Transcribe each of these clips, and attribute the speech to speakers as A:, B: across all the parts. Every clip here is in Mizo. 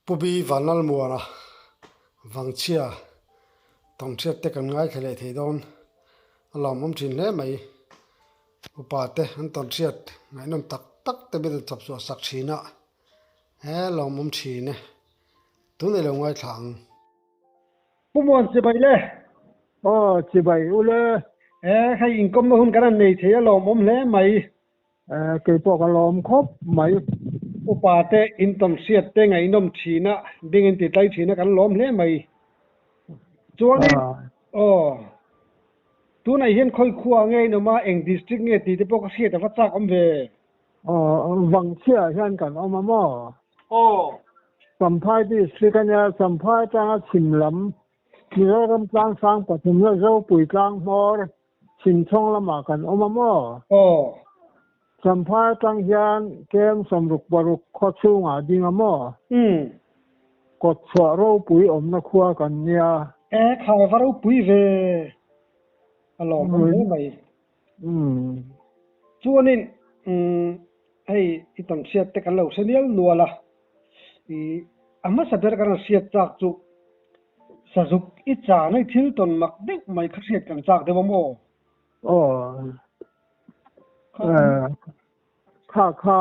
A: Pu Bi Vanlalmuana Vangchhia Tawnhriat te kan ngaithla leh thei dawn a lawmawm thin hle mai. Upa te an tawnhriat ngaihnawm tak tak te min rawn chawpchhuah sak thin a, he lawmawm thin e. Tunei lo ngaithla ang. Pu Muan chibai le.
B: Aw chibai u le.
A: He hei inkawmna hun kan han nei thei a lawmawm hle mai.
B: Kei pawh ka lawm khawp mai.
A: Upa te intawn hriat te ngaihnawm thin a, bing in ti tlai thin a kan lawm hle mai. Chuanin aw tunah hian khawi khua nge in awm a, eng district nge tih te pawh ka hriat a va chak awm ve.
B: Aw Vangchhia hian kan awm a maw?
A: Aw.
B: Champhai district a nia, Champhai atanga chhim lam Mizoram tlangsang pathumna Zopui tlang hmawr Chhimchhawng lamah kan awm a maw?
A: Aw.
B: Champhai atang hian kem 66 khaw chhungah a ding a maw?
A: Umm.
B: Kawtchhuah ropui awmna khua kan nia.
A: E, khai va ropui ve. A lawmawm hle mai.
B: Umm.
A: Chuanin, umm, hei i tam hriat te kan lo hre nial nual a. I, a hmasa ber kan rawn hriat chak chu Sazuk i chan hei thil tawn mak deuh mai kha hriat kan chak deuh a maw?
B: Aw, kha kha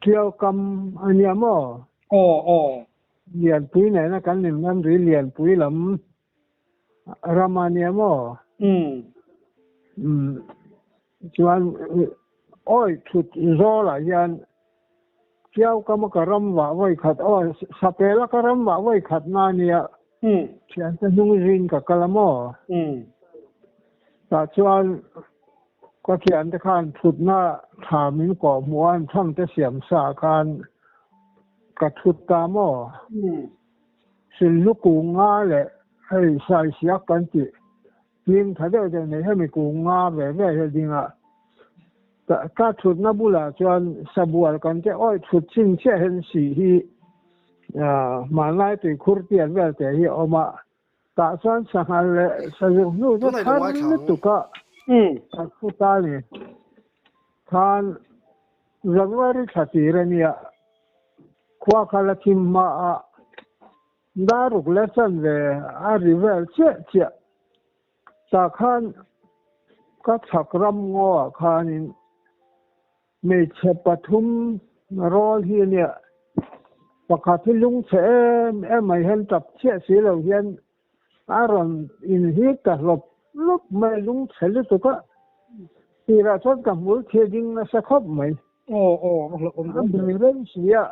B: Tiau kam a nia maw?
A: Aw, aw.
B: Lianpui nena kan inram ri Lianpui lam ram a nia maw?
A: Umm.
B: Umm, Chuan awi thut zawlah hian Tiau kama ka ram vah vawi khat aw Sapela ka ram vah vawi khat na nia thiante hnung zin ka kal a maw? Tah chuan ka thiante khan thutna tha min kawh hmuh a an thangte siam sa khan ka thut ta maw? Silhnu kung nga leh hei saisiak kan tih Hlim tha deuh deuh nei hemi kung nga ve ve hi a ding a, ka thutna bulah chuan sabual kan te awih thut chin chiah hian sih hi hmanlai tuikhur pian vel te hi a awm a, tah chuan sanghal leh sazuk hnu chu thar lutuk a ka thu ta a ni. Khan January thla tir a nia, khua kha la thim hma a, Daruk leh chanve a ri vel chiah chiah. Tah khan ka chhak ram ngaw ah khanin hmeichhe pathum rawl hi a nia. Pakhat hi lungchhe em em mai hian tap chiah si lo hian a rawn inhit ta hlawp hlawp mai lungchhe lutuk a. Tirah chuan ka hmul thil ding nasa khawp mai.
A: Aw aw a hlawh awm
B: dawn hle. Reng si a,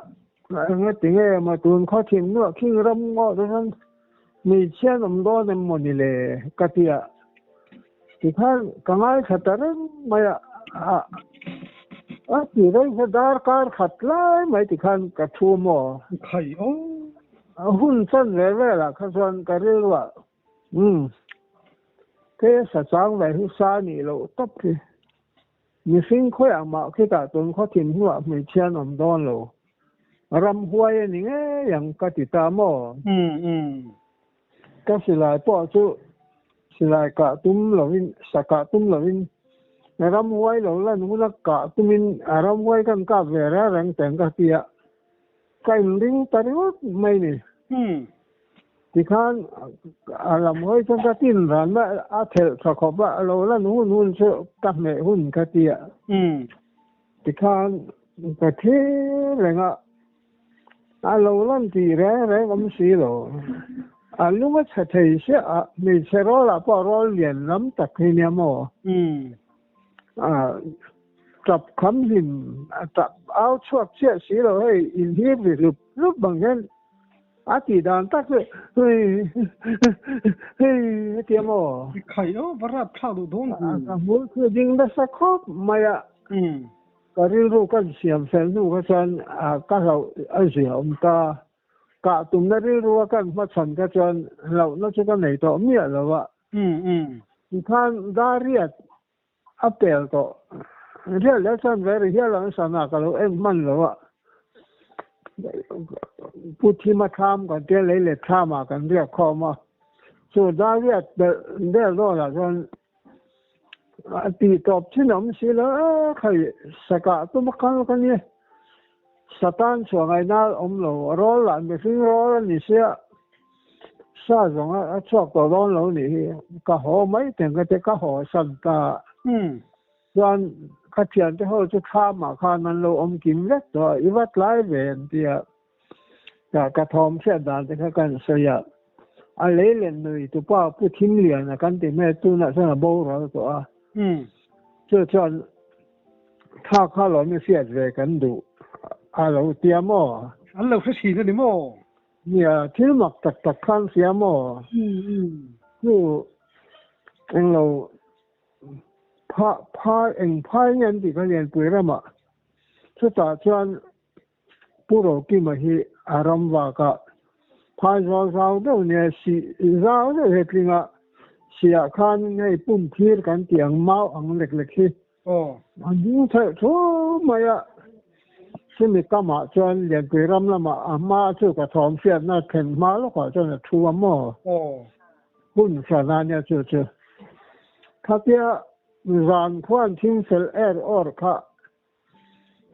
B: enge tinge maw tun khaw thim nuah khing ram ngawh te chuan hmeichhia an awm dawn em maw ni le ka ti a, tikhan ka ngaithla ta reng mai a, a ti reng hian darkar khat lai mai tikhan ka thu maw.
A: Khai aw.
B: A hun chan ve velah kha chuan ka rilruah umm ke sa chang ve hi sa nih loh tawp hi. Mihring khawiah mah khitah tun khaw thim hnuah hmeichhia an awm dawn lo. Ramhuai a ni ngei ang ka ti ta maw? Ka silai pawh chu silai kah tum lovin, sa kah tum lovin, ramhuai lo lan huna kah tumin a ramhuai kan kap ve reng reng teng ka ti a, ka inring ta ringawt mai ni. Tikhan a lam hawi chuan ka tin ran a, a thelh tha khawp a, a lo lan hun hun chu ka hmeh hun ka ti a. Tikhan ka thi reng a, a lo lan tih reng reng awm si lo. A lung a chhe thei siah a, hmeichhe rawlah pawh rawl lian lam tak hi nia maw? Tap kham hlim a tap au chhuak chiah si lo hei inhip ri hlup hlup bang hian a tih dan tak chu hei hei a ti a maw?
A: Khai aw va rap thlak duh dawn
B: hu. Ka hmul chu a ding nasa khawp mai a, ka rilru ka siam fel hnu kha chuan ka hlauh a zia awm ta. Kah tumna rilru a kan hmachhan kha chuan hlauhna chu ka nei tawh miah lo a. Tikhan Dariat A pel tawh. Rial leh chuan ve ri hial ang sana ka lo en hman lo a. Pu Thima thlam kan tia lei leh thlam ah kan riak khawm a. Chu Dariat pelh vel dawn ah chuan a tih tawp thin awm si lo a khai sakah tum a kal ka nia. Satan chhuah ngaihna a awm lo, rawl lah mihring rawl a ni sia, sa zawng a chhuak tawh dawn lo nih hi, ka haw mai teng ka ti, ka haw san ta. Chuan ka thiante ho chu thlamah khan an lo awm kim vek tawh a, i va tlai ve an ti a, ka thawm hriat dan te kha kan sawi a, a lei len nui tupa Pu Thimliana kan ti hmel tunah chuan a boral tawh a, chu chuan Tha kha lo mi hriat ve kan duh a lo tia maw?
A: An lo hre thin a ni maw?
B: Nia, thil mak tak tak khan hria maw? Chu englo pha phai eng phai nge an tih kha Lianpui ramah chutah chuan Pu Rokima hi a ram vakah phaizawl zau deuh nia sih zau deuh he tlinga sihah khan hei pum thir kan tih ang mau ang lek lek hi a ding theih thu mai a. Chumi kamah chuan Lianpui ram lamah a hma chu ka thawm hriatna thlen hma lawkah chuan a thu a maw? Hun hran a nia chu chu. Khatia zan khuan thingfel er awr kha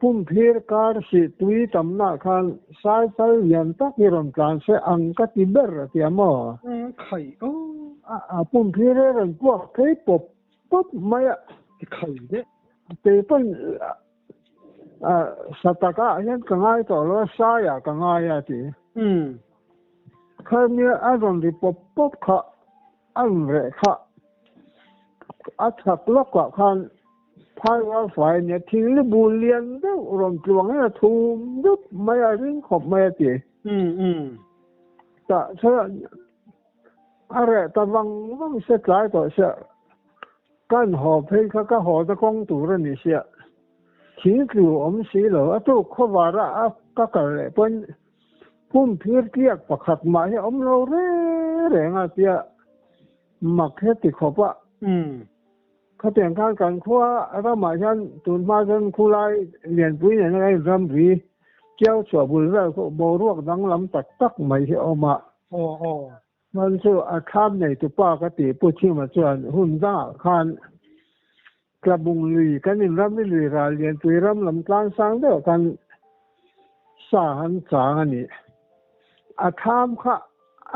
B: Pumphir kar sih tui tamnah khan saifal lian tak hi rawn tlan se ang ka ti ber a ti a maw?
A: Khai aw.
B: A pumphir hi rawn puak phei pawp pawp mai a.
A: Ti khai deh.
B: Kei pawn sa takah hian ka ngai tawh lo a, saiah ka ngai a ti. Khaimia a rawn ri pawp pawp kha a rawn reh kha a chhak lawkah khan Phai rual fai a nia, thing li bul lian deuh rawn tluang hian a thum dup mai a, ring khawp mai a ti. Tah chuan a reh ta vang vang sia, tlai tawh sia, kan haw phei kha ka haw ta kawng tur a ni sia, thing tlu awm si lo, a tuk khawvar a ka kal leh pawn pum phir tliak pakhat mah hi a awm lo reng reng a tia mak heti khawp a. Khatiang khan kan khua ramah hian tun hma chuan khulai lianpui nena kan inramri kiau chhuah bul vel khaw boruak danglam tak tak mai hi a awm a. Hman chu a thlam neitupa ka tih Pu Thima chuan hun dangah khan Tlabung lui kan inramri lui ral lianpui ram lam tlang sang deuhah khan sa han chang a ni. A thlam kha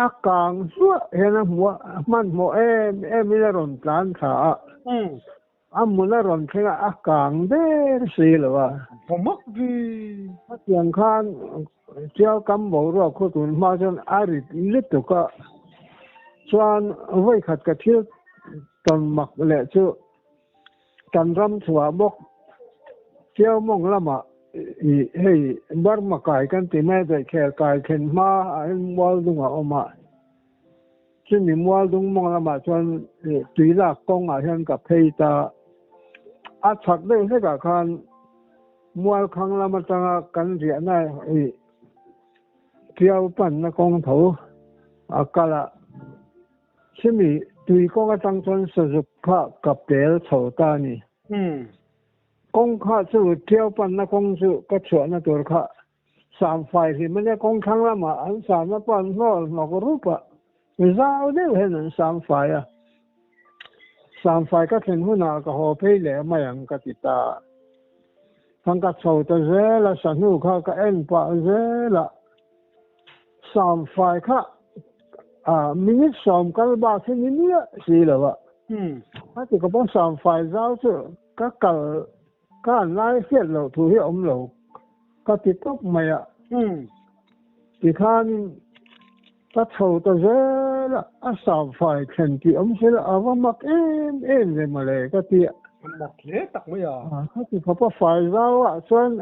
B: a kang hluah hian a hmu a, a hmanhmawh em em in a rawn tlan thla a, a hmun a rawn thleng a, a kang der si lo a.
A: Vaw mak vi.
B: Hetiang khan Tial kam boruak khu tun hma chuan a rit lutuk a, chuan vawikhat ka thil tawn mak leh chu Kan ram chhuah bawk Chiau mawng lamah i hei Burma kai kan ti mai daih khel kai thlen hma ah hian mual dung a awm a, chumi mual dung mawng lamah chuan tui lak kawng ah hian ka phei ta. A chhak deuh hlek ah khan mual khang lam atanga kan riahna i Chiau panna kawng tho a kal a. Chumi tui kawng atang chuan sazuk kha ka pel chho ta a ni. Kawng kha chu Tiau panna kawng chu ka chhuahna tur kha Samfai hlim a nia, kawng thlang lamah an samna pawh an hnawl hnawk rup a, zau deuh hian an samfai a. Samfai ka thlen hunah ka haw phei leh mai ang ka ti ta a. Thang ka chho ta zel a, sahnu kha ka en pah zel a. Samfai kha minute sawm kal bak hi ni miah si lo a. A ti ka pawh Samfai zau chu ka kal ka an lai hriat loh thu hi a awm lo ka ti tawp mai a. Tikhanin ka chho ta zel a, a Samfai thlen tih awm si lo a va mak em em ve mawle ka ti a.
A: A mak hle tak mai a.
B: Ka ti khawp a, fai zau ah chuan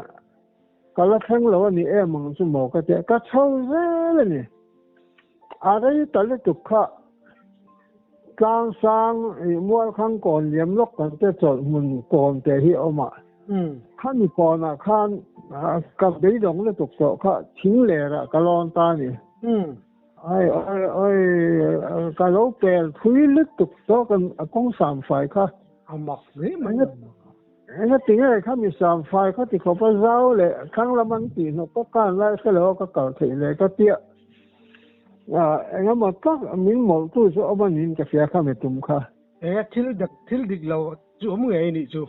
B: Ka la thleng lo a ni em ang chu maw ka ti a, ka chho zel a ni. A rei ta lutuk kha tlang sang ih mualkhang kawn liam lawk kan te chawlh hmun kawn te hi a awm a. Khami kawnah khan ka beidawng lutuk tawh kha thing lerah ka lawn ta a ni. Ai oi oi ka lo pel thui lutuk tawh kan kawng sam fai kha.
A: A mak hle mai.
B: Engati nge kha mi samfai kha ti khawp a zau leh thlang lam an tih hnawk ka kan lai hre lo a ka kal theih leh ka tia engemaw tak min mawlh tu chu awm a niin ka hria kha mi tum kha.
A: Enga thil dik thil dik lo chu awm ngei nih chu.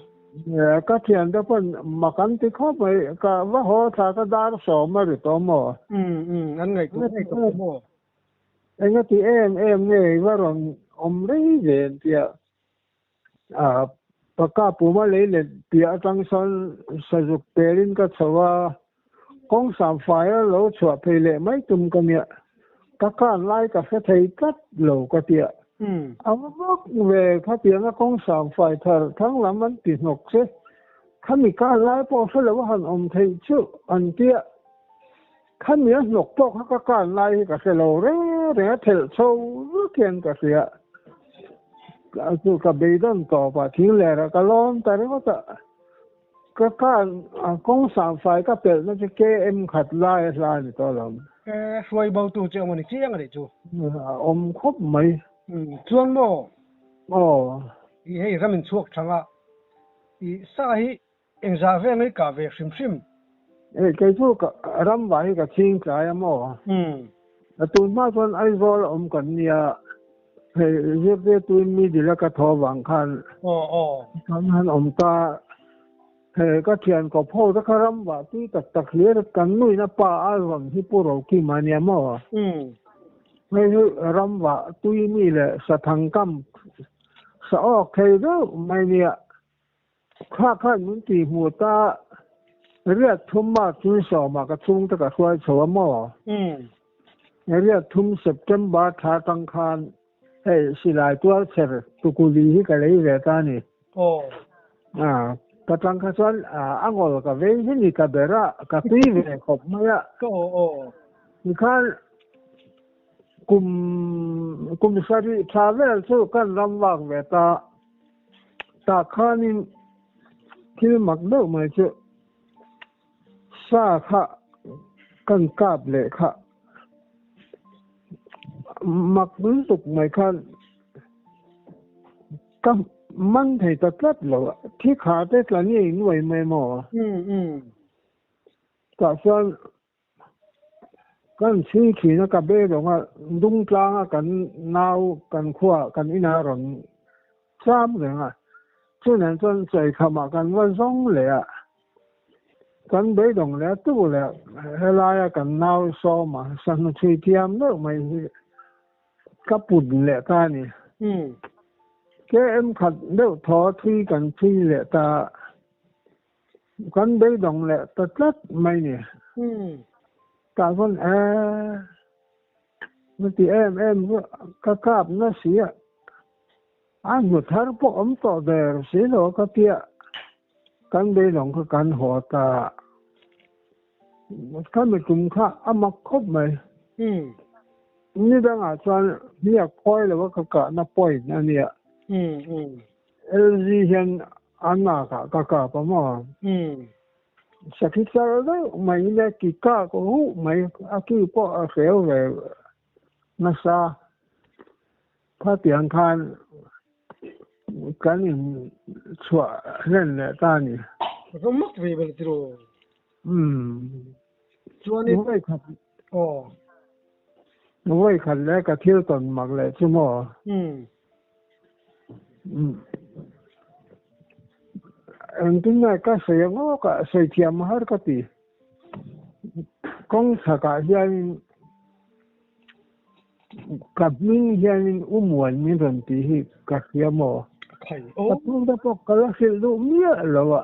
B: Ka thiante pawn mak an ti khawp mai, ka va haw thla ka dar sawm a ri tawh maw?
A: Umm umm, an ngaihtuah ngei tawh maw?
B: Engati em em nge i va rawn awm rei ve an tia. Paka puma lei let piah atang sawn sazuk pelin ka chho a, kawng samfaia lo chhuah phei leh mai tum ka nia. Ka kan lai ka hre thei tlat lo ka tia. A va bawk ve khatianga kawng samfai thar thang lam an ti hnawk che. Khami kan lai pawh hre lo a han awm theih chu an tia. Khami a hnawk pawh kha ka kan lai hi ka hre lo reng reng a, thelh chho vek hian ka hria. Chu ka beidawn tawp a, thing lerah ka lawm ta ringawt a. Ka kan kawng sangfai ka pelhna chu KM khat lai a hla a ni tawh lo.
A: Hruai bo tu che awm a ni chiang a nih chu.
B: A awm khawp mai.
A: Chuan maw?
B: Aw.
A: I hei ram in chhuak thang a, i sa hi Engzah vel hi kah ve hrim hrim.
B: Hei kei chu ka ram vah hi ka chhing tlai a maw?
A: Umm.
B: A tun hma chuan Aizawl a awm kan nia, hei zirtirtuin mi dil a ka thaw vang khan
A: Aw aw.
B: kan han awm ta. Hei ka thian kawp ho te kha ram vah tui tak tak hlir kan nuin a pa a rawn hi Pu Rokima a nia maw?
A: Umm.
B: Hei hi ram vah tui mi leh sathang kam sa awk thei deuh mai nia. Kha khan min tih hmuh ta riat thum March ni sawmah ka chhungte ka hruai chho a maw? Riat thum September thla tang khan hei silai tual chher tukuli hi ka lei ve ta a ni. Ka tang kha chuan a ngawl ka vei hi ni ka ber a, ka tui ve khawp mai a. Tikhan kum kum sarih thla vel chu kan ram vak ve ta. Tah khanin thil mak deuh mai chu sa kha kan kap leh kha mak lutuk mai khan ka man thei ta tlat lo a, thi kha te tla ngei nuai mai maw? Tah chuan Kan chhui thin a, ka be rawng a, Dungtlang a kan nau kan khua kan inah rawn cham reng a, chunah chuan Chawikhamah kan va zawng leh a, kan beidawng leh a tu leh helaia kan nau sawma sahnu chhui thiam deuh mai hi ka put leh ta a ni. KM khat deuh thaw thui kan chhui leh ta a. Kan beidawng leh ta tlat mai ni. Tah chuan e na ti em em chu ka kap na si a, a hnu thar pawh awm tawh der si lo ka tia kan beidawng kha kan haw ta. Ka mitum kha a mak khawp mai. Ni dangah chuan hniak khawi lo a ka kahna point a nia. LZ hian a nakah ka kap a maw? Sakhi char deuh mai in a ki kak huh mai, a ki pawh a hreu ve nasa. Khatiang khan kan in chhuah hlen leh ta a ni.
A: Ka mak ve bel tiraw? Chuanin aw.
B: Vawikhat leh ka thil tawn mak leh chu maw? Engtin nge ka sawi ang aw ka sawi thiam har ka ti. Kawng chhakah hianin ka hming hianin u Muan min rawn tih hi ka hria maw? Ka chhungte pawh ka la hrilh duh miah lo a.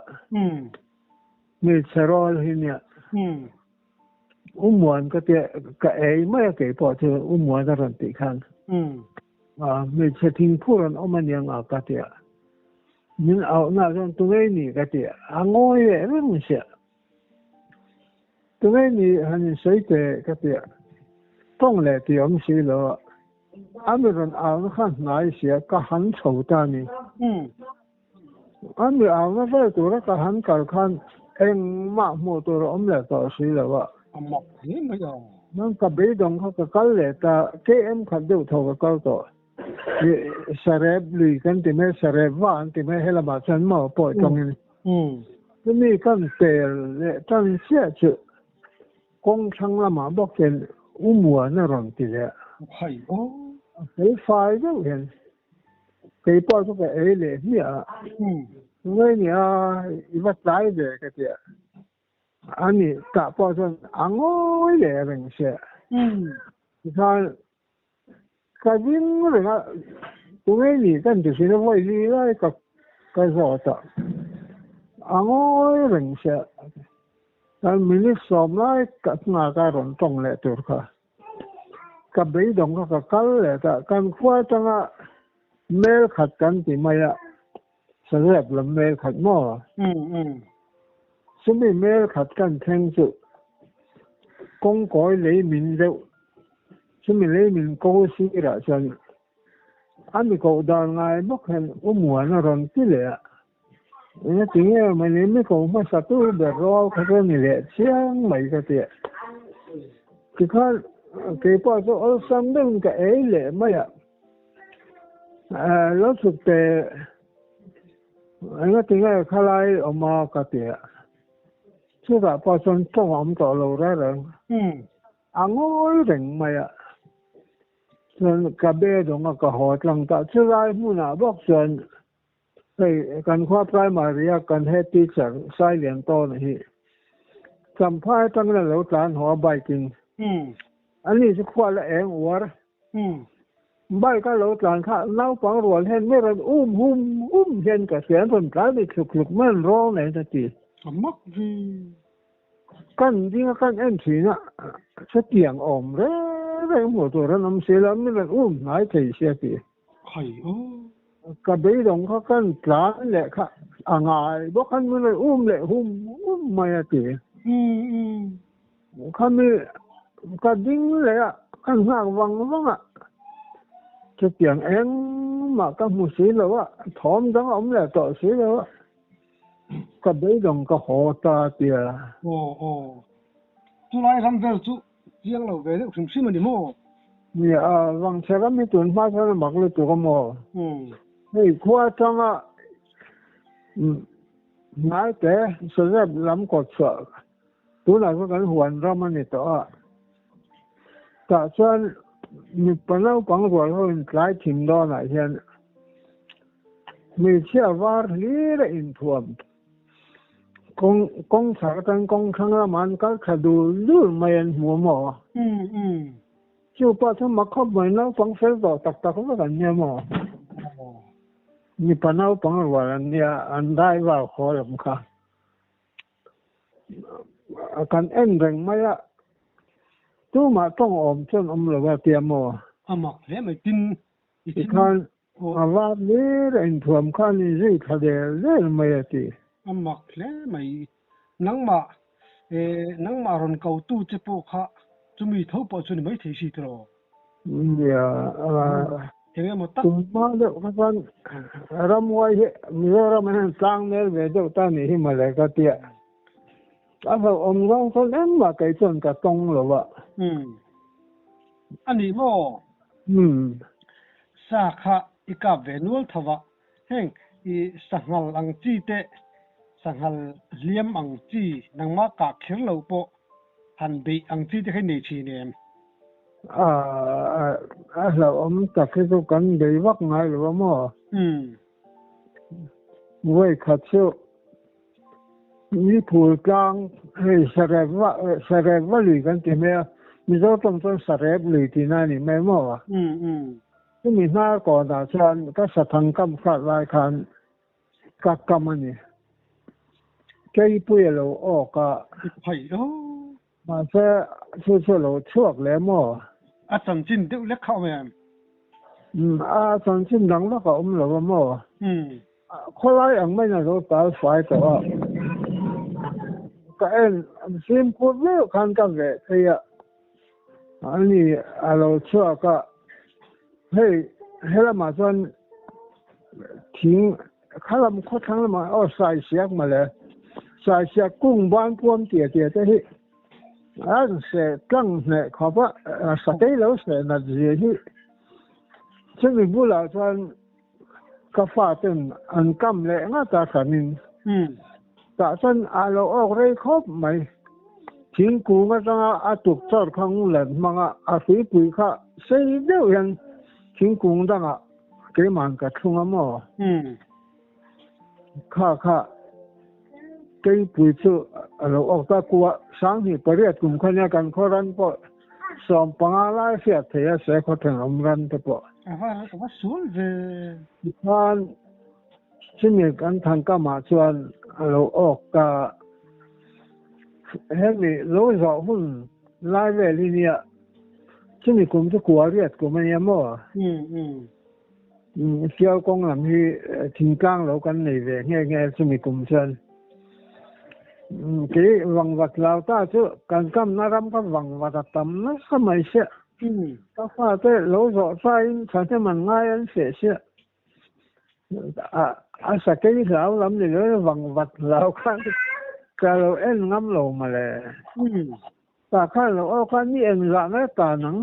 B: Hmeichhe rawl hi nia. U Muan ka tia ka ei mai a kei pawh chu U Muan a rawn tih khan. Hmeichhe thingphur an awm aniang a ka tia. Min auhna chuan tungei ni ka tia. A ngawi leh reng sia. Tungei ni han insawi teh ka tia. Tawng leh tih awm si lo a. A mi rawn auhna kha hnai sia ka han chho ta ni. A mi auhna vel tura ka han kal khan engmah hmuh tur a awm leh tawh si lo a.
A: A mak hle mai a.
B: Nang ka beidawng kha ka kal leh ta, KM khat deuh tho ka kal tawh. Sarep lui kan ti mai, Sarep va an ti mai helamah chuan maw pawh tawngin. Chumi kan pel leh tan chiah chu kawng thlang lamah bawk hian U Muan a rawn ti leh. A fel fai deuh hian. Kei pawh chu ka ei leh hmiah a. Tunge nia i va tlai ve ka ti a. Ani tah pawh chuan a ngawi leh reng sia. Tikhan ka ding reng a, tunge ni kan ti thin a vawi li lai ka ka zawt a, a ngawi reng sia. Chuan minute sawm lai ka nghak a rawn tawng leh tur kha. Ka beidawng kha ka kal leh ta, kan khua atanga mel khat kan ti mai a, Sarep lam mel khat maw? Chumi mel khat kan thleng chu kawngkawi lei min deuh, chumi lei min ko sirah chuan a mi koh dan ngai bawk hian U Muan a rawn ti leh a. Engati nge mawni mi ko hmasa tu ber rual kha chu ni leh chiang mai ka ti a. Tikhan keipawh chu awlsam deuhin ka ei leh mai a. Lo chhuk teh engati nge khalai awm a ka ti a. Chutah pawh chuan tawng a awm tawh lo reng reng. A ngawi reng mai a. Chuan ka be dawng a ka haw tlang ta. Chulai hmunah bawk chuan Hei kan khua primary a kan head teacher Sailian Tawna hi Champhai atangin a lo tlan haw a bike in. Ani chu khua la eng uar. Bike a lo tlan kha naupang rual hian mi rawn um hum hum hian ka hria an rawn tlan ni thluk thluk mai an rawng nei a ti.
A: A mak vi.
B: Kan ding a kan en thin a chutiang awm reng reng hmuh tur an awm si lo mi rawn um hnai thei sia ti.
A: Khai aw.
B: Ka beidawng kha kan tlan leh kha a ngai bawk khan min rawn um leh hum hum mai a ti. Khami ka ding leh a, ka nghak vang vang a, chutiang engmah ka hmu si lo a, thawm dang a awm leh tawh si lo a, ka beidawng ka haw ta a ti a.
A: Aw aw. Chulai ram vel chu Chiang lo ve deuh hrim hrim a ni maw?
B: Nia, Vangchhe ram hi tun hma chuan a mak lutuk a maw? Hei khua atanga hnaite Sazep lam kawt chhuah tunah chuan kan huan ram a ni tawh a. Tah chuan mipa naupang rual ho in tlai thim dawnah hian hmeichhia var hlir a inthuam. Kawng kawng chhak atang kawng thlang lamah an kal thla dul dul mai an hmu a maw? Chu pawh chu mak khawp mai naupang fel tawh tak tak vek an nia maw? Mipa naupang rual an nia an dai vau haw lam kha. Kan en reng mai a tumah tawng awm chuan awm lo a tia maw?
A: A mak hle mai tin i thil
B: Tikhan A var lir a inthuam khan in zui thla del del mai a ti.
A: A mak hle mai. Nangmah, eh, nangmah rawn ko tu che pawh kha chumi tho pawh chu ni maithei si tiraw?
B: Nia, a.
A: Eng emaw tak.
B: Tum hma deuh kha chuan ramhuai hi Mizoram ah hian tlang nel ve deuh ta nih hi mawle ka tia. A hlauhawm zawng chuan engmah kei chuan ka tawng lo a.
A: Umm. A ni maw?
B: Umm.
A: Sa kha i kap ve nual tho va, heng i sanghal ang chi te, sanghal hliam ang chi nangmah kah kher lo pawh han beih ang chi te kha i nei thin em?
B: A, a hlauhawm tak hi chu kan bei vak ngai lo a maw?
A: Umm.
B: Vawi khat chu Ni phul tlang hei sarep va sarep va lui kan ti mai a, Mizo tawng chuan sarep lui tihna a ni mai maw? Chumi hnar kawnah chuan ka sathang kam hrat lai khan ka kam a ni. Keipui a lo awk a. Mahse chu chu a lo chhuak leh maw?
A: A chanchin deuh lek kha awm em?
B: Umm, a chanchin dang vak a awm lo a maw? Khawlai ang maiin a lo tal fai tawh a. Ka en fimkhur viau khan ka veh phei a, ani a lo chhuak a, hei helamah chuan thing Khalam khawthlang lamah aw saisiak mawle, saisiak kung ban puam tia tia te hi an seh tlang hneh khawp a, sakei lo seh nat zia hi chumi bulah chuan ka faten an kam leh ngat a hranin tah chuan a lo awk rei khawp mai. Thingkung atanga a tuk chawr kha ngulan hmanga a hruipui kha sei deuh hian thingkung dangah Keima'n ka thlung a maw? Kha kha keipui chu a lo awk ta kua 2008 kum kha nia kan khaw ran pawh 15 lai hriat thei a se khaw thenawm ran te pawh.
A: A va a va sual ve.
B: Tikhan chumi kan thangkamah chuan a lo awk ta. Hemi lo zawh hun lai vel hi nia chumi kum chu kua riat kum a nia maw? Sial kawng lam hi thingtlang lo kan nei ve nghe nghe chumi kum chuan. Kei vangvat lau ta chu kan kamna ram kha vangvat a tam nasa mai sia. Ka fate lo zawh tlaiin thahnem an ngai an feh sia. A sakei hlau lam ni lo vangvat hlau khan ka lo en ngam lo mawle. Tah khan lo aw khan mi engzah nge tan ang?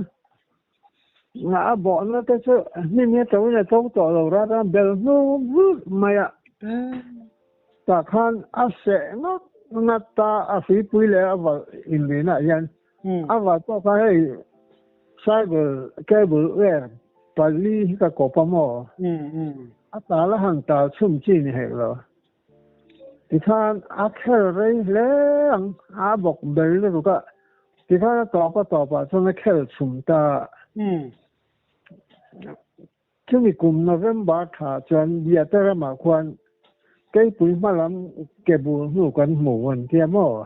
B: A a bawhna te chu hnim hi a to in a to tawh lo rat a, bel hnu vut mai a. Tah khan a seh ngawt ngawt a, a hruipui leh a valh inrinah hian a valh pawh kha hei cyber cable wire pali hi ka kawp a maw? A tal a han tal chhum chi ni hek lo. Tikhan a khel rei hle ang, a bawk ber lutuk a, tikhan a tawp a tawpah chuan a khel chhum ta. Chumi kum November thla chuan Biate ramah khuan keipui hma lam ke bul hnu kan hmu an tia maw?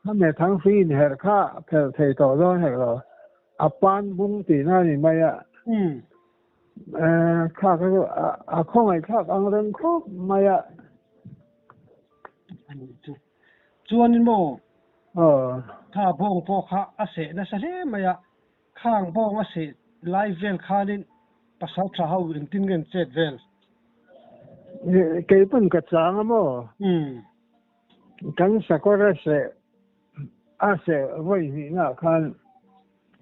B: Khame thanghrui inherh kha phelh thei tawh dawn hek lo, a pan bung tihna a ni mai a. Kha kha chu a khawngaihthlak ang reng khawp mai a.
A: A nih chu. Chuanin maw?
B: Aw.
A: Kha bawng pawh kha a seh nasa hle mai a. Khang bawng a seh lai vel khanin pasal tha ho engtin nge an chet vel?
B: Kei pawn ka chang a maw? Kan sakawr a seh a seh vawi hnihnaah khan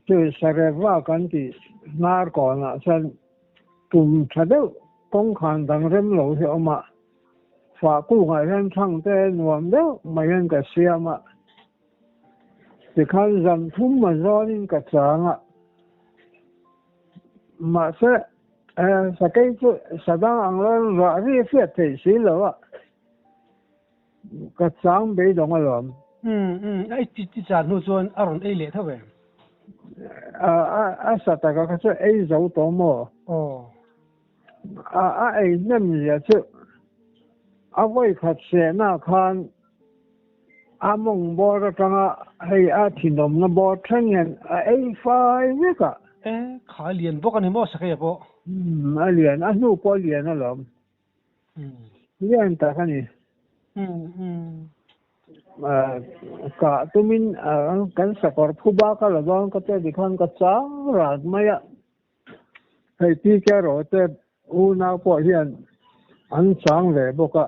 B: Chu Sareva kan tih hnar kawnah chuan tum tha deuh kawngkhan dang rem lo hi a awm a, fah kungah hian thangte nuam deuh mai hian ka siam a, tikhan zan thum a zawnin ka chang a, mahse sakei chu sadang ang lo ruah ri a hriat theih si lo a, Ka chang beidawng alawm.
A: Umm umm a i ti chan hnu chuan a rawn ei leh tho em?
B: A a a sa taka kha chu ei zo tawh maw?
A: Aw.
B: A a ei hnem zia chu a vawi khat sehna khan a mawng bawr atanga hei a thinawmna bawr thleng hian a ei fai vek a.
A: E, kha a lian bawk a ni maw Sakeia pawh?
B: Umm a lian, a hnu pawh a lian alawm. Lian tak a ni. Kah tumin kan sakawr phuba ka la dawn ka tia tikhan ka chang rat mai a. Hei PK Rote unau pawh hian an chang ve bawk a.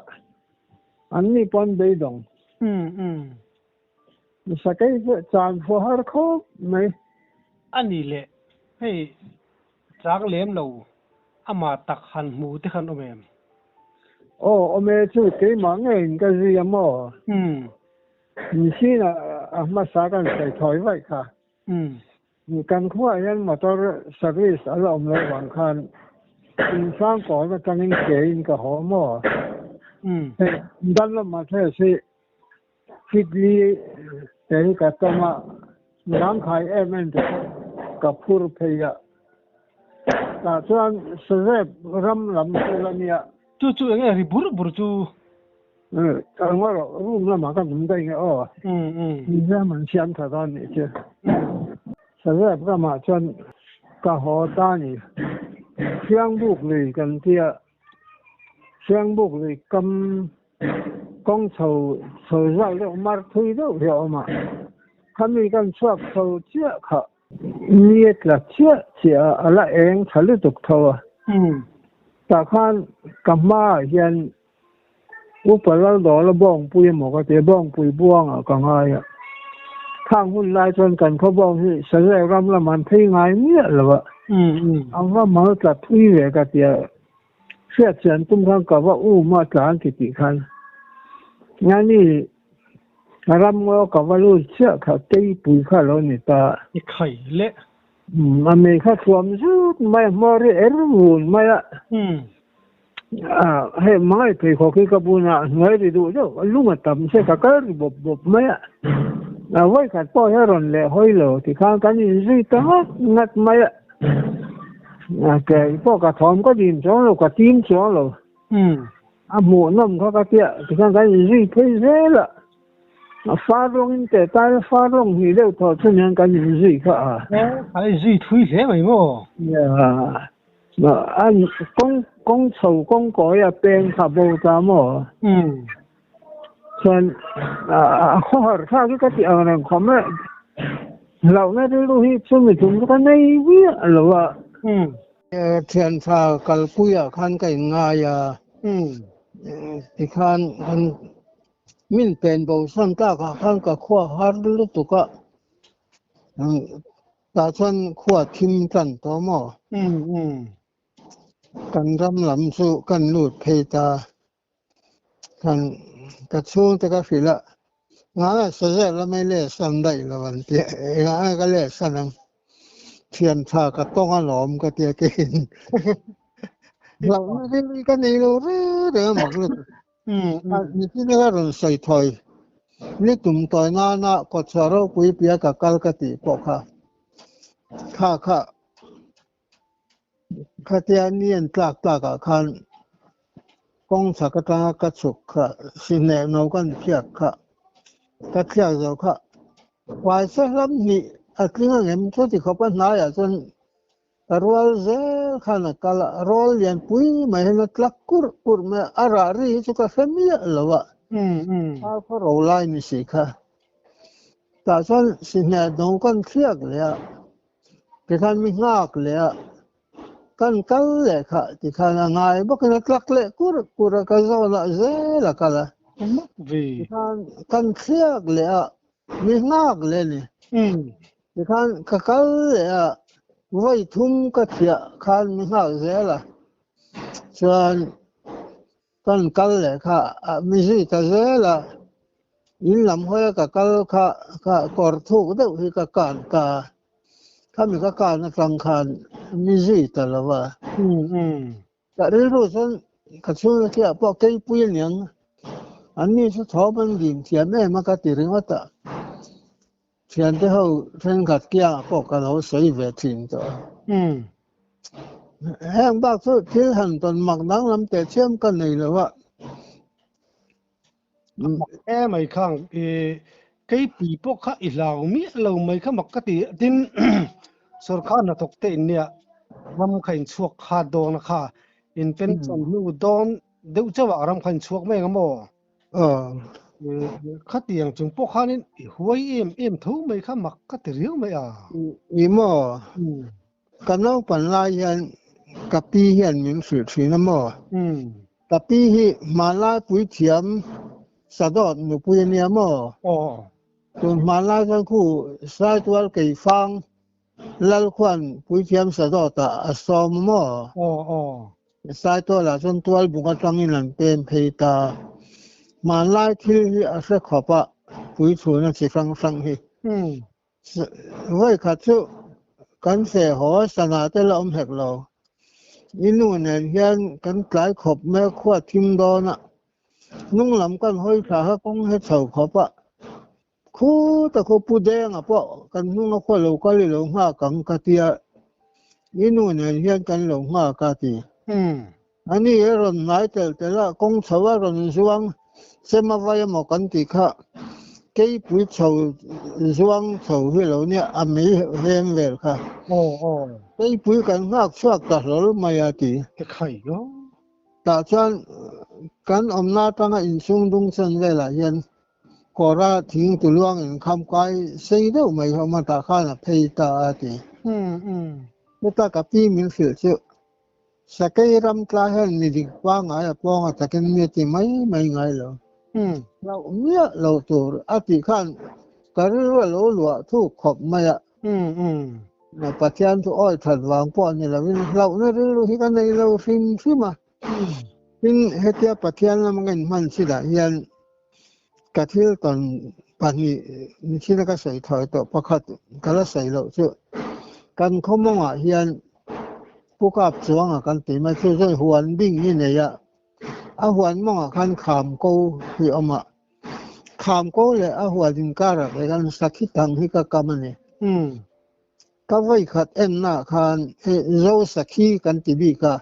B: An ni pawh an beidawng. Sakei chu chan phuah har khawp mai.
A: A ni leh hei Chang lem lo, amah tak han hmu te khan awm em?
B: Aw, awm e, chu keimah ngeiin ka zui a maw?
A: Umm.
B: Machine a hmasa kan sawi thawi vaih kha.
A: Umm.
B: Kan khuaah hian motor service a la awm loh vang khan insang kawn atangin kein ka haw maw?
A: Umm.
B: Hei, dan lamah thei si Fitli te hi ka tawm a, zangkhai em em te pawh ka phur phei a. Tah chuan Sazep ram lam chu la nia.
A: Chu chu eng nge ri bur bur chu?
B: Ka ngaw rawh, room lamah ka awm daih nge aw. Museum an siam tha dawn nih chu. Sazep ramah chuan ka haw ta ni. Hriangbuk lui kan tia, Hriangbuk lui kam Kawng chho chho zau deuh mar thui deuh hi a awm a, khami kan chhuak chho chiah kha ni a tla chiah chiah a, a la eng tha lutuk tho a. Tah khan ka hmaah hian Upa Laldawla Bawngpui emaw ka ti a, Bawngpui buangah ka ngai a. Khang hun lai chuan kan khaw bawng hi Sazek ram lamah an phei ngai miah lo a, a va mal tla thui ve ka ti a. Hriat chian tum khan ka va um a tlan ti tih khan Ngani ram ngaw ka va lut chiah kha keipui kha lo ni ta.
A: I khai le.
B: A mei kha thuam zut mai a hmawr hi er vun mai a. Hei hmangaih pheikhawk hi ka bun a, hnuai ri duh deuh, lung a tam se ka kal ri bawp bawp mai a. Vawikhat pawh hi a rawn leh hawi lo tikhan kan inzui ta ngat ngat mai a. Kei pawh ka thawm ka dim chuang lo, ka tim chuang lo. A hmuhnawm kha ka tia tikhan kan inzui phei zel a. A far rawngin teh ta ila far rawng hnih deuh thawh chu nian kan inzui kha a.
A: A inzui thui hle mai maw?
B: A kawng kawng chho kawng kawi a peng kha bo ta maw? Chuan a khawhar thlak hi ka tih ang reng khawm e. Hlauhna rilru hi chumi tum chu ka nei viah lo a. Thian tha kalpuiah khan ka inngai a. Tikhan kan Min pen bo san tlakah khan ka khua har lutuk a, tah chuan khua thim tan tawh maw? Kan ram lam chu kan lut phei ta, kan ka chhungte ka hrilh a, Ngah sazel lamai leh san daih lo an ti a, engah nge ka leh san ang? Thian tha ka tawng alawm ka tia keiin hlauhna rilru ka nei lo reng reng a mak lutuk. Nitin a rawn sawi thawi. Ni tum tawi nana kawtchhuah ropui pia ka kal ka tih pawh kha. Kha kha khatia ni an tlak tlakah khan kawng chhak atanga ka chhuk kha sihneh no kan phiak kha ka thliak zo kha Paisa hlam hnih a tling angem chuti khawp a hnaiah chuan Ka rual zel khan a kal a, rawl lian pui mai hian a tlak kurh kurh mai a, a rah ri hi chu ka hre miah lo a, thar khaw ro lai ni si kha. Tah chuan sihneh dawng kan thliak leh a, tikhan mi nghak leh a, kan kal leh kha tikhan a ngai bawkin a tlak leh kurh kurh a, ka zawnah zel a kal a, tikhan kan thliak leh a, Mi nghak leh a ni. Tikhan ka kal leh a, vawi thum ka thiah khan mi nghak zel a. Chuan kan kal leh kha mi zui ta zel a, in lam hawi a ka kal kha kha kawr thuk deuh hi ka kan ta a. Khami ka kan atang khan mi zui ta lo a. Ka rilru chuan ka chhungte khiah pawh keipui a niang, an ni chu thawm an dim thiam em a ka ti ringawt a, thiante ho thenkhat kiangah pawh ka lo sawi ve thin tawh a. Heng bak chu thil han tawn mak danglam teh chiam ka nei lo a.
A: E mai khang i keipui pawh kha i hlau miah lo mai kha mak ka ti tin sorkar hnathawk te in nia ram kha in chhuak kha dawn a kha in pension hnu dawn deuh chauh ah ram kha in chhuak mai ang maw khatiang chung pawh khanin i huai em em tho mai kha mak ka ti riau mai a.
B: Ni maw? Ka naupan lai hian ka pi hian min hrilh thin a maw? Ka pi hi hmanlai puithiam Sadawt nupui a nia maw? Tun hmanlai chuan khu Saitual Keifang Lal khuan puithiam Sadawtah a sawm a maw? Saitualah chuan tualbung atangin an pem phei ta. Hmanlai thil hi a hre khawp a, puithuna chi hrang hrang hi. Vawikhat chu kan feh haw sana te la awm hek lo. I nu nen hian kan tlai khawp mai a khua thim dawn a, hnung lam kan hawi thla kha kawng he chho khawp a, khu ta khu Pu Denga pawh kan hnung a khua lo kal i lo nghak ang ka tia, i nu nen hian kan lo nghak a ti. Ani a rawn hnai telh telh a, kawng chho a rawn zuang chem a vai emaw kan tih kha keipui chho zuang chho hi lo nia a mei veng vel kha. Keipui kan nghak chhuak ta hlawl mai a ti. Tah chuan kan awmna atanga inchhung dung chen velah hian kawra thing tuluang inkham kai sei deuh mai hi a awm a, tah khan a phei ta a ti. Heta ka pi min hrilh chu Sakei ram tla hian mi dik pangngai a pawng a takin mi a ti mai mai ngai lo. Hlauh miah lo tur a tih khan ka rilru a lo luah thuk khawp mai a. Pathian chu awi that vang pawh a ni lovin hlauhna rilru hi ka nei lo hrim hrim a. Tin, hetia Pathian lama ka inhman chilah hian ka thil tawn pahnih nichina ka sawi thawi tawh pakhat ka la sawi loh chu kan khaw mawngah hian Pu Kap Chuanga kan tih mai chu zawi huan bing hi nei a. A huan mawngah khan kham ko hi a awm a, kham ko leh a huan inkarah leh khan sakhi tang hi ka kam a ni. Ka vawikhat ennaah khan Zo sakhi kan ti bik a,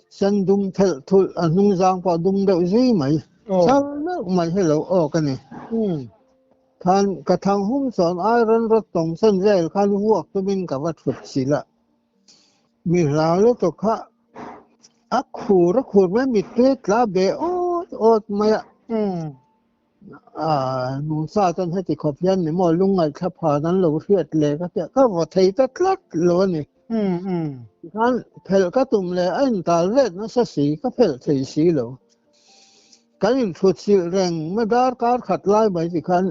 B: sen dum thelh thulh a hnung zang pawh dum deuh zui mai, chal meuh mai hi lo awk a ni. Khan ka thang hum chuan iron rod tawng chen vel khan vuak tumin ka va thut chilh a, mi hlau lutuk kha a khur a khur mai mittui tla be awt awt mai a. Nungcha chuan heti khawp hian ni maw lungngaihthla phan an lo hriat leh ka tia ka vaw thei ta tlat lo a ni. Tikhan phelh ka tum leh a intal vet nasa si ka phelh thei si lo. Kan inthut silh reng mai darkar khat lai mai tikhan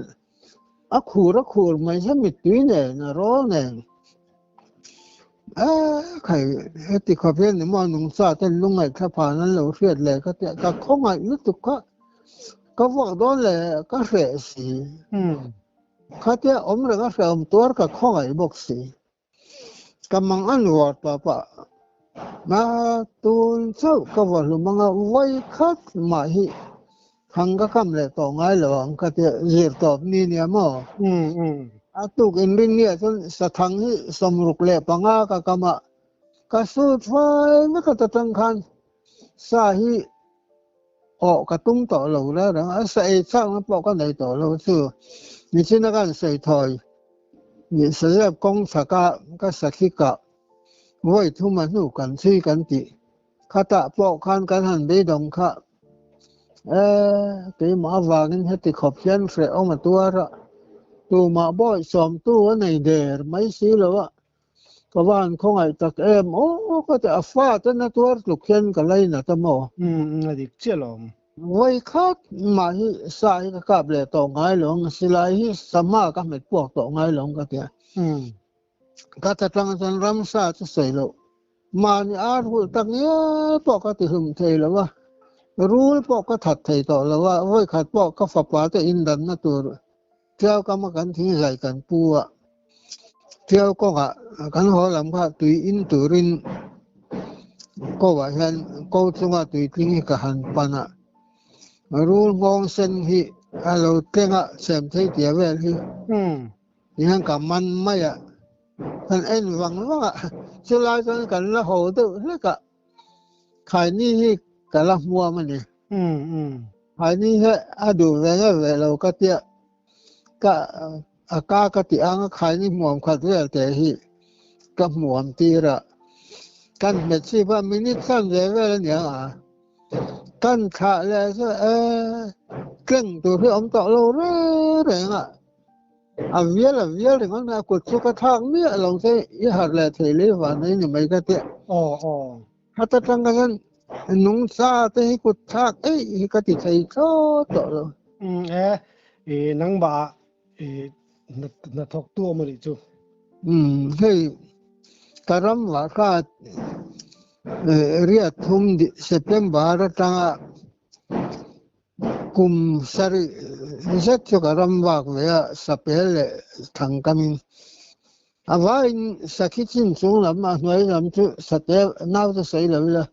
B: a khur a khur mai hian mittui nen a rawl nen. Khai heti khawp hian ni maw nungcha ten lungngaihthla phan an lo hriat leh ka tia ka khawngaih lutuk kha ka vuak dawn leh ka hreh si. Khatia awm reng a hrehawm tuar ka khawngaih bawk si. Ka mang an ruar ta pah a tun chauh ka va hlum anga vawi khat mah hi thang ka kam leh tawh ngai lo ang ka tia zir tawp ni nia maw? A tuk inrinnia chuan sathang hi 65 ka kam a, ka sut fai vek a ta tang khan sa hi awh ka tum tawh lo reng reng a, sa ei chakna pawh ka nei tawh lo chu nichina kan sawi thawi. Sazep kawng chhaka ka sakhi kah vawi thum a hnu kan chhui kan tih khatah pawh khan kan han beidawng kha e, keimah avangin heti khawp hian hrehawm a tuar a, tumah bawi sawmtu a nei der mai si lo a, ka va han khawngaih tak em aw ka ti a fa ten a tuar tluk hian ka lainat a maw?
A: Umm a dik chiah lo.
B: Vawi khat mah hi sa hi ka kap leh tawh ngai lo ang, silai hi sangha ka hmet puak tawh ngai lo ang ka ti a. Ka ta tang chuan ramsa chu sawi loh, mahni ar hulh tak ngial pawh ka ti hlum thei lo a, rul pawh ka that thei tawh lo a, vawi khat pawh ka fapa te indanna tur Tiau kama kan thing zai kan pu a, Tiau kawngah kan haw lam kha tui in turin ko ah hian ko chunga tui tling hi ka han pan a, rul nghawng sen hi a lo tleng a, chhem thei tia vel hi tihian ka man mai a, kan en vang vang a, chulai chuan kan la ho deuh hlek a, khaini hi ka la hmuam a ni. Haini hi a duh ve nge ve lo ka tia ka a ka ka ti ang a khaini hmuam khat vel te hi ka hmuam tir a kan hmet chip a minute chan ve vel a niang a kan thlah leh chu e tleng tur hi awm tawh lo reng reng a a vial a vial ringawt mai a kut chu ka thlak miah lo che i harh leh thei lei van mai ni mai ka tia.
A: Aw aw.
B: Hata tang ka hian nungcha te hi kut thlak eih hi ka ti thei thlawt tawh lo.
A: Umm e, i nangmah i hnathawk tu awm anih chu.
B: Umm hei ka ram vah kha riat thum September atanga kum sarih zet chu ka ram vak ve a, sapel leh thangkamin A vaiin sakhi chin chung lam a hnuai lam chu sate naute sawi lo ila,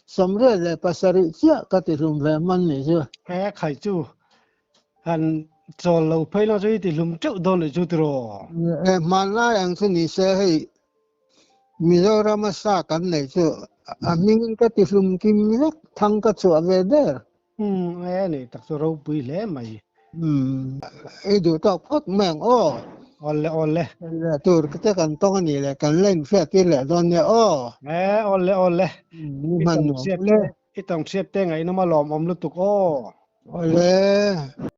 B: 77 chiah ka ti hlum ve hman nih chu.
A: He khai chu han chawl lo phei lang chu i ti hlum teuh dawn leh chu tiraw?
B: He hmanlai ang chu ni se hei Mizorama sa kan neih chu a hmingin ka ti hlum kim vek thang ka chhuah ve der.
A: Umm e ni tak chu ropui hle mai.
B: Umm i duh tawk phawt mai ang aw.
A: Awle awle.
B: Leh tur te kan tawng a nih leh kan la inhriat tir leh dawn nia aw.
A: E awle awle. I tawng hriat te i tawng hriat te ngaihnawm a lawmawm lutuk aw.
B: Awle.